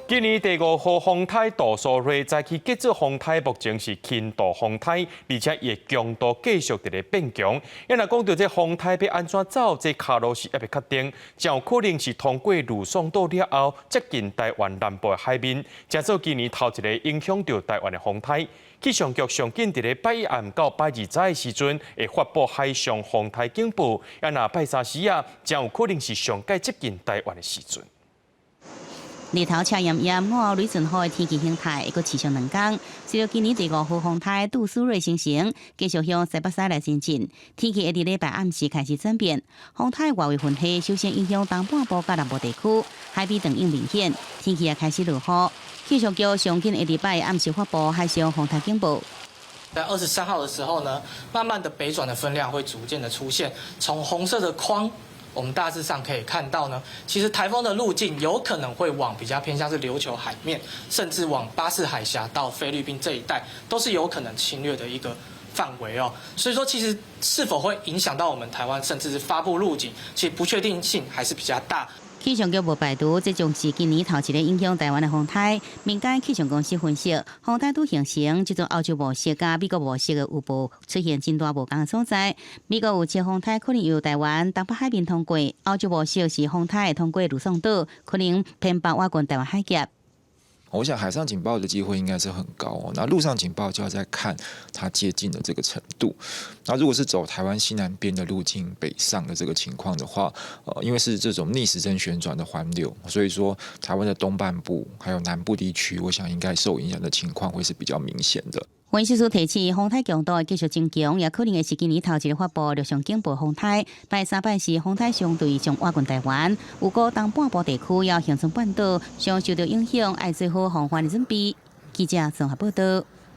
今年第五號風颱杜蘇芮早起結做風颱，目前是輕度風颱，而且伊的強度繼續佇咧變強。啊若講著這風颱欲按怎走，這跤路是猶未確定，真有可能是通過呂宋島了後，接近台灣南部的海面，成做今年頭一个影響著台灣的風颱。氣象局上緊佇咧拜一暗到拜二早的時陣，會發布海上風颱警報。啊若拜三時啊，真有可能是上蓋接近台灣的時陣。日頭赤炎炎，午後雷陣雨的天氣形態會閣持續兩工。隨著今年第五號風颱杜蘇芮形成，繼續向西北西來前進。天氣會佇禮拜暗時開始轉變，風颱外圍雲系首先影響東半部佮南部地區，海邊轉湧明顯，天氣也開始落雨。氣象局上緊會佇拜暗時發布海上風颱警報。在23號的時候呢，慢慢的北轉的分量會逐漸的出現，從紅色的框，我們大致上可以看到呢，其實颱風的路徑有可能會往比較偏向是琉球海面，甚至往巴士海峽到菲律賓這一帶，都是有可能侵略的一個範圍哦。所以說，其實是否會影響到我們台灣，甚至是發布陸警，其實不確定性還是比較大。氣象局無排除，這將是今年頭一個影響台灣的風颱。民間氣象公司分析，風颱拄形成，這陣歐洲模式佮美國模式的雨暴出現真大無仝的所在。美國預測風颱可能由台灣東北海面通過，歐洲模式是風颱會通過呂宋島，可能偏北倚近台灣海峽。我想海上警報的機會應該是很高哦。那陸上警報就要再看它接近的這個程度。那如果是走台灣西南邊的路徑北上的這個情況的話，因為是這種逆時針旋轉的環流，所以說台灣的東半部還有南部地區，我想應該受影響的情況會是比較明顯的。分析師提醒，風颱強度會繼續增強，也可能會是今年頭一個發布陸上警報風颱。拜三拜四風颱相對上倚近台灣，有過東半部地區抑恆春半島上受著影響，愛做好防範的準備。記者綜合報導。